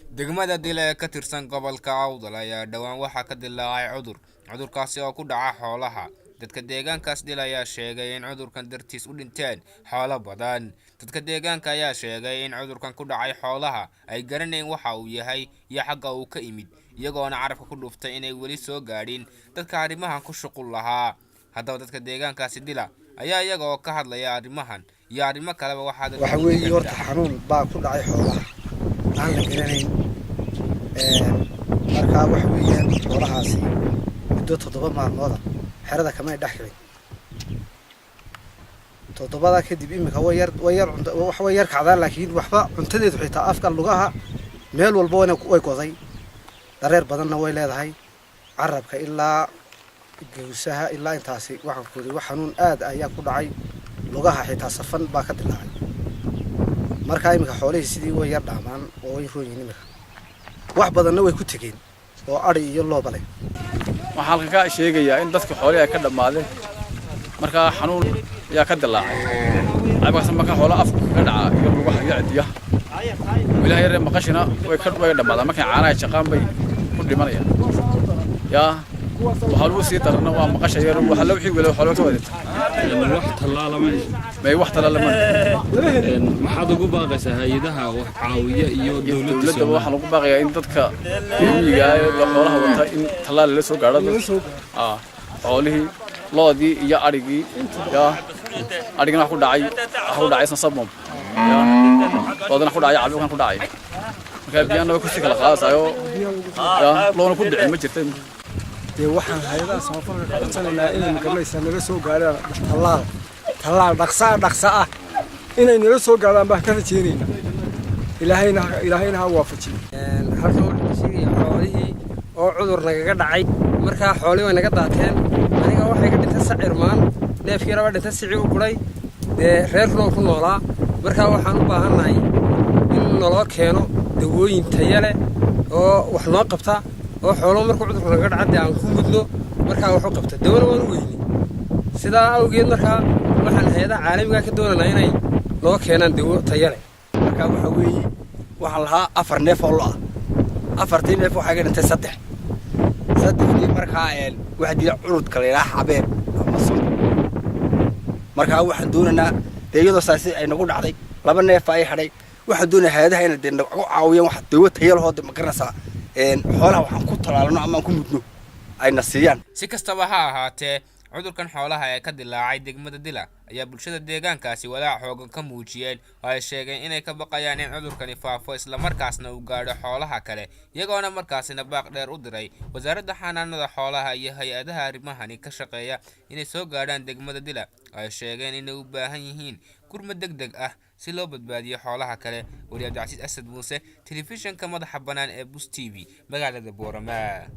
Degmada Dila ee ka tirsan gobolka Awdal ayaa dhowaan waxaa ka dillaacay cudur, cudurkaasi oo ku dhaca xoolaha. Dadka deegaankaas Dila ayaa sheegay in cudurkan dartiis u dhinteen xoolo badan. Dadka deegaanka ayaa sheegay in cudurkan ku dhacay xoolaha ay garanayn waxa uu yahay iyo xagga uu ka imid, iyagoona carabka ku dhuftay inay weli soo gaadhin dadka arrimahan ku shuqul lahaa. Haddaba dadka deegaankaasi Dila ayaa iyaga oo ka hadlaya arrimahan iyo arrimo kaleba waxaa Waxa weeye, horta xanuun baa ku dhacay xoolaha aan la garanayn. Markaa waxa weeyaan, xoolahaasi muddo 7 maalmooda xerada kamay dhex kicin. 7-da kadib iminka way yar way yar wax way yar kacdaan, laakiin waxba cuntadeedu xitaa afka, lugaha, meel walba wana way goday. Dareer badanna way leedahay, carabka ilaa gawsaha ilaa intaasi. Waxaan ku wax xanuun aad ayaa ku dhacay, lugaha xitaa safan baa ka dilaacay. Markaa iminka xoolihii sidii way yar dhaamaan oo way roon yihiin iminka, wax badanna way ku tegeen oo adhi iyo looba leh. Waxaan halkan ka sheegayaa in dadka xoolihii ay ka dhammaadeen. Markaa xanuun ayaa ka dilaacay caybkaas. Marka xoola afka kaga dhaca iyo lugaha iyo cidiyaha wilaha yaree maqashina way dhammaadaan. Markay caanaha jaqaan bay ku dhimanayaan. Yaa waxaa lagu sii darana waa maqasha yar, waxa la wixii wala xoolo ka wadata. Wax tallaala ma May, wax tallaala ma. Maxaad ugu baaqaysaa hay-adaha wax caawiya iyo dowladda? Dowladda waxaa lagu baaqayaa in dadka miyiga ah ee xoolaha wata in tallaal lala soo gaadho xoolihii, loodii iyo adhigii. Yaa adhigina wax ku dhacay, wax ku dhacay sansabmom, yaa loodina ku dhacay cabikan ku dhacay. Markaa biyana way kusii kala qaadaysaayoo yaa loona ku dhicin ma jirta. Dee waxaan hay-adaha samafalka ka codsanaynaa inay magaranaysaa nala soo gaadhaan tallaal, tallaal dhaqsa dhaqsa ah inay nala soo gaadhaan baan ka rajeynaynaa. Ilaahayna ha waafajiyo. Halkan waxaan ka sheegaya xoolihii oo cudur nagaga dhacay. Markaa xoolihii way naga daateen. Aniga waxay ka dhintay sacirmaan, neefkii raba dhintay, sicii u guray. Dee reerkuna ku noolaa. Markaa waxaan u baahannahay in naloo keeno dawooyin tayo leh oo wax noo qabta, oo xooluhu markuu cudurku naga dhaca dee aan ku mudno. Markaa wax u qabta dawana waan u weyni. Sidaa awgeed markaa waxaan hay-adaha caalamiga ka doonaynaa inay noo keenaan dawo tayo leh. Markaa waxaa weeye, waxaan lahaa afar neef oo lo ah. Afartii neef waxaa iga dhintay saddex. Saddexdii markaa waxaa dila curudka la yidhaha xabeeb ama sun. Markaa waxaan doonaynaa dee, iyadoo saasi ay nagu dhacday, laba neef ay hadhay. Waxaan doonayaa hay-adaha inay dee nagu caawiyaan wax dawo tayo lahoo de, ma garanaysaa, xoolaha waxaan ku talaalno ama aan ku mudno ayna siiyaan. Si kastaba ha ahaatee, cudurkan xoolaha ee ka dilaacay degmada Dila ayaa bulshada deegaankaasi walaac xoogan ka muujiyeen, oo ay sheegeen inay ka baqayaan in cudurkani faafo, islamarkaasna uu gaadho xoolaha kale, iyagoona markaasina baaq dheer u diray Wasaaradda Xanaanada Xoolaha iyo hay-adaha arrimahani ka shaqeeya inay soo gaadhaan degmada Dila, oo ay sheegeen inay u baahan yihiin gurmad deg deg ah si loo badbaadiyo xoolaha kale. Weli Cabdicasiis Asad Muuse, telefishanka madaxa bannaan ee Bus TV, magaalada Boorama.